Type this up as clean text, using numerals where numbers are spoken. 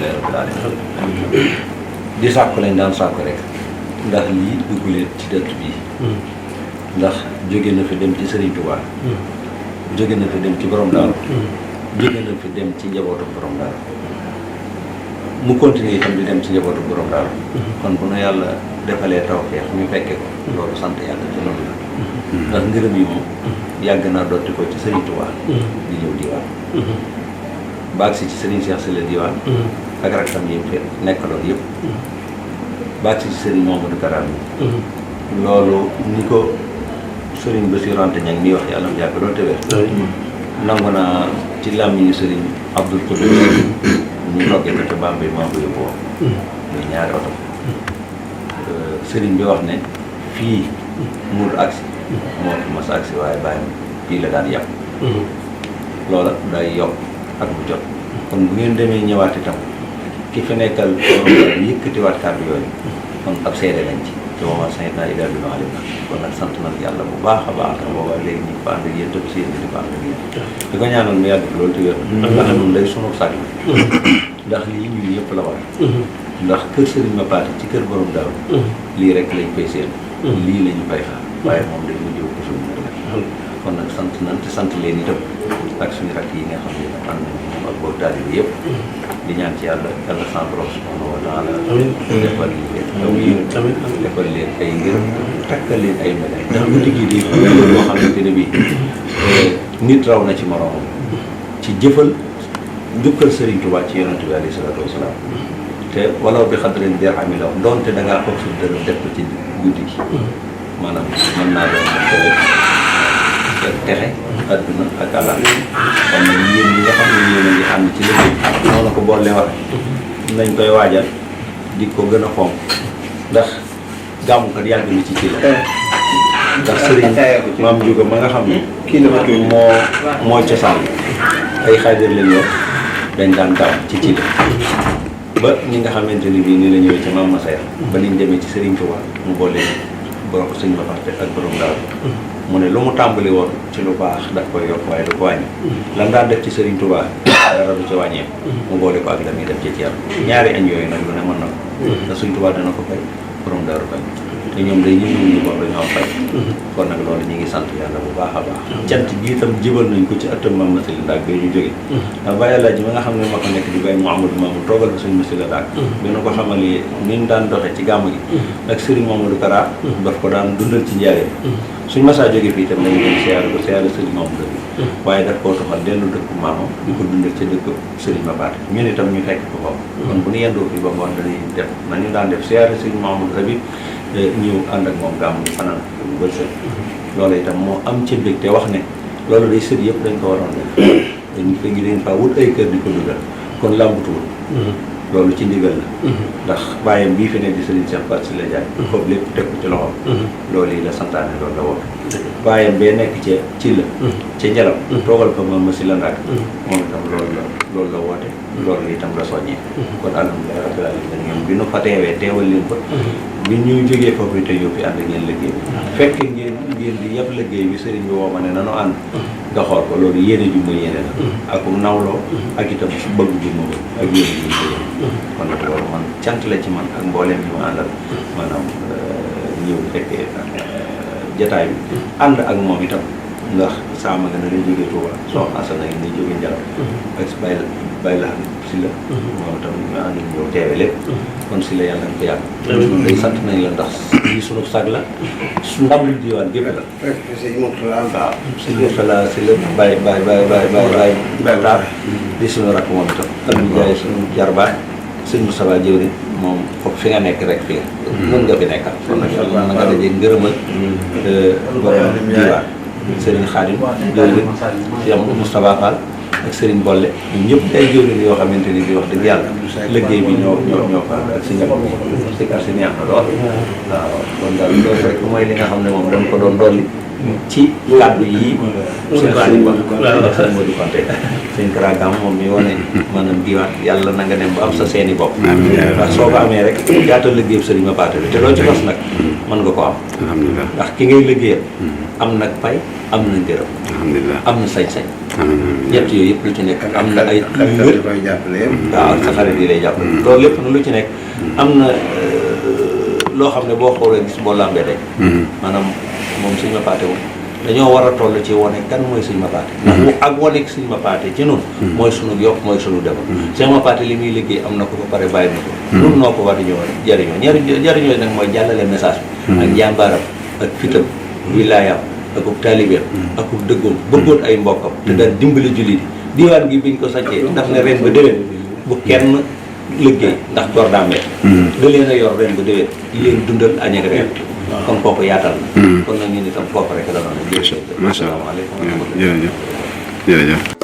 alhamdulilah rabbil alamin di sàkku lañ daan sàkku rek ndax lii dugg leen ci dëkk bii ndax jóge na fi dem ci Serigne Touba jóge na fi dem ci borom daaru jóge na fi dem ci njabootu borom daaru mu continuer itam di dem ci njabootu borom daaru kon bu nu yàlla defalee tawfeex ñu fekke ko loolu sant yàlla ci loolu la ndax ngërëm yi moom yàgg naa dotti ko ci Serigne Touba di ñëw diwaan baag si ci Serigne Cheikh Sylla diwaan ak rakkam yi fi nekkaloon yëpp baag si ci Serigne Mamadou Kara yi loolu ni ko Serigne Bassirou Anta Niang mi wax yàlla mu jàpp doon tewee nangu naa ci làmmiñu Serigne Abdoul Koudous ñu toggee ko te Bambey maa ko yóbbu woon muy ñaari oto Serigne bi wax ne fii muur agsi moo fi mas agsi waaye bàyyi fii la daan yàpp loola day yokk ak bu jot kon bu ngeen demee ñëwaat itam ki fi nekkal yëkkatiwaat kàddu yooyu kon ab seede lañ ci te booba sayt naa idal bi ma alim na kon nag sant nañ yàlla bu baax a baax booba léegi ñu ko ànd ak yéen tëb si yéen di ko ànd ak yéen di ko ñaanal mu yàgg loolu te wér ndax moom day sunu sàgg ndax lii ñun yëpp la war ndax kër Serigne ma paati ci kër borom daaw lii rek lañ koy seen lii la ñu fay xaar waaye moom dañ mu jëw ko suñu kon nag sant nañ te sant leen itam ak suñu rakk yi nga xam ne ànd nañu moom ak boobu taalibe yëpp di ñaan ci yàlla yàlla sant borom subhanahu wa taala defal leen aw yi defal leen ay ngërëm takkal leen ay médaille ndax guddi gi di boo xamante ne bii nit raw na ci moromam ci jëfal njukkal Serigne Touba ci yonent bi alayhi salaatu wasalaam te walaw bi xadrin dirhami la doonte da ngaa foog su dërëm def ko ci guddi gi maanaam mën naa doon texe adduna ak àlla kon nag yéen ñi nga xam ne yéen a ngi ànd ci liggéey noonu ko boole waxe nañ koy waajal di ko gën a fonk ndax gàmmukat yàgg na ci la ndax sëriñ maam Juga ma nga xam ne moo cosaan ay xaadir lañ yor dañ daan gàmm ci la ba ñi nga xamante ni bii ni la ñëwee ci maam Masaya ba niñ demee ci Serigne Touba mu boole borom sëñ ma farte ak borom daaw mu ne lu mu tàmbali woon ci lu baax daf koy yokk waaye du ko wàññi lan daan def ci Serigne Touba dara du ci wàññee mu boole ko ak la muy def ci ceeb ñaari añ yooyu nag lu ne mën na ko te Serigne Touba dana ko fay borom daaru fay te ñoom day ñu bor dañoo am fay kon nag loolu ñu ngi sant yàlla bu baax a baax cant bi itam jibal nañ ko ci ëttam Mame Massila Ndaak bi ñu jógee ndax bàyyi laaj ma nga xam ne moo ko nekk di bàyyi Mouhamadou Mamour toogal fa suñu Massila Ndaak bi nu ko xamalee ni ñu daan doxee ci gàmm gi ak Serigne Mamadou Kara daf ko daan dundal ci njaareem suñ masaa jógee fii itam dañu dem siyaare Serigne Mamadou bi waaye daf koo toxal dellu dëkk maamam di ko dundal ca dëkk Serigne Mapaate ñun itam ñu fekk ko foofu kon bu ñu yendoo fii ba ngoon dañuy def nañu daan def siyaare Serigne Mamadou Habib ñëw ànd ak moom gàmm gi fanaan ba sët loolu itam moo am ci mbég te wax ne loolu day sët yëpp dañ ko waroon def dañ fa ngi leen fa wut ay kër di ko dugal kon làmbutuwul loolu ci ndigal la ndax bàyyam bii fi ne di Serigne Cheikh Fatou Sylla Diagne foofu lépp teg ko ci loxoom loolu yi la santaane loolu la woote bàyyam bee nekk ca ci la ca njalam toogal fa Mame Massila Ndaak moom itam loolu la woote loolu itam la soññee kon alhamdulilah rabbil alamin ñoom bi nu fa teewee teewal leen ko bi ñu jógee foofu te ñëw fi ànd ngeen liggéey fekk ngeen di yëpp liggéey bi sëriñ bi woo ma ne nanu ànd nga xool ko loolu yéene ju ma yéene la ak nawloo ak itam bëgg ju ma bëgg ak yéene ju ma yéene kon nag loolu man cant la ci man ak mbooleem ñi ma àndal maanaam ñëw fekkee jataay bi ànd ak moom itam ndax saama nga ne lay jógee Touba soxna Asana yi ni jógee Njalaw ak bay la Sylla moom itam ñu ànd ñëw teewe lépp kon Sylla yàlla nañ ko yàgg ñun day sant nañ la ndax lii sunu sag la su ndam lu diwaan gépp la waaw sëñ Mourtala Sylla bay daal di sunu rakk moom itam ak ñu jaay sunu jarbaat sëñ Moustapha Diop moom foofu fi nga nekk rek fi mën nga fi nekkal kon nag yàlla na nga dajee ngërëmal borom diwaan Serigne Khadim jëwriñ Cheikh Moustapha Fall ak Serigne Bolle ñun ñëpp ay jëwriñ yoo xamante ni di wax dëgg yàlla liggéey bi ñoo fa ak si njab si kar si neex na lool waaw kon daal loolu rek mooy li nga xam ne moom dañ ko doon dolli ci kàddu yi sëñ Xaadim ak sëñ Modou Konté sëñ Kara Gam moom mi wane maanaam diwaan yàlla na nga dem ba am sa seeni bopp ndax soo ko amee rek gaatal liggéeyam sëriñ ma paate bi te loo ci fas nag mën nga ko am alhamdulilah ndax ki ngay liggéeyal am nag pay am na ngërëm alhamdulilah am na sañ-sañ ñett yooyu yëpp lu ci nekk am na ay waaw sa xarit yi lay jàppale loolu lépp na lu ci nekk am na loo xam ne boo xoolee gis boo lambee day maanaam moom sëñ ma paate moom dañoo war a toll ci wane kan mooy sëñ ma paate ndax ak wane sëñ ma paate ci noonu mooy sunu yokk mooy sunu defar sëñ ma paate li muy liggéey am na ko ba pare bàyyi na ko nun noo ko war a ñëw jariñoo jariñoo nag mooy jàllale message bi ak njàmbaaram ak fitam wilaayam akub taalibeem akub dëggoom bëggoon ay mbokkam te daal dimbali jullit yi diwaan gi biñ ko saccee daf ne ren ba déwén bu kenn liggéey ndax gor daa mel da leen a yor ren ba déwén di leen dundal añ ak reer kon kooku yaatal na kon nag ñun itam kooku rek la noonu macha allah jërëjëf jërëjëf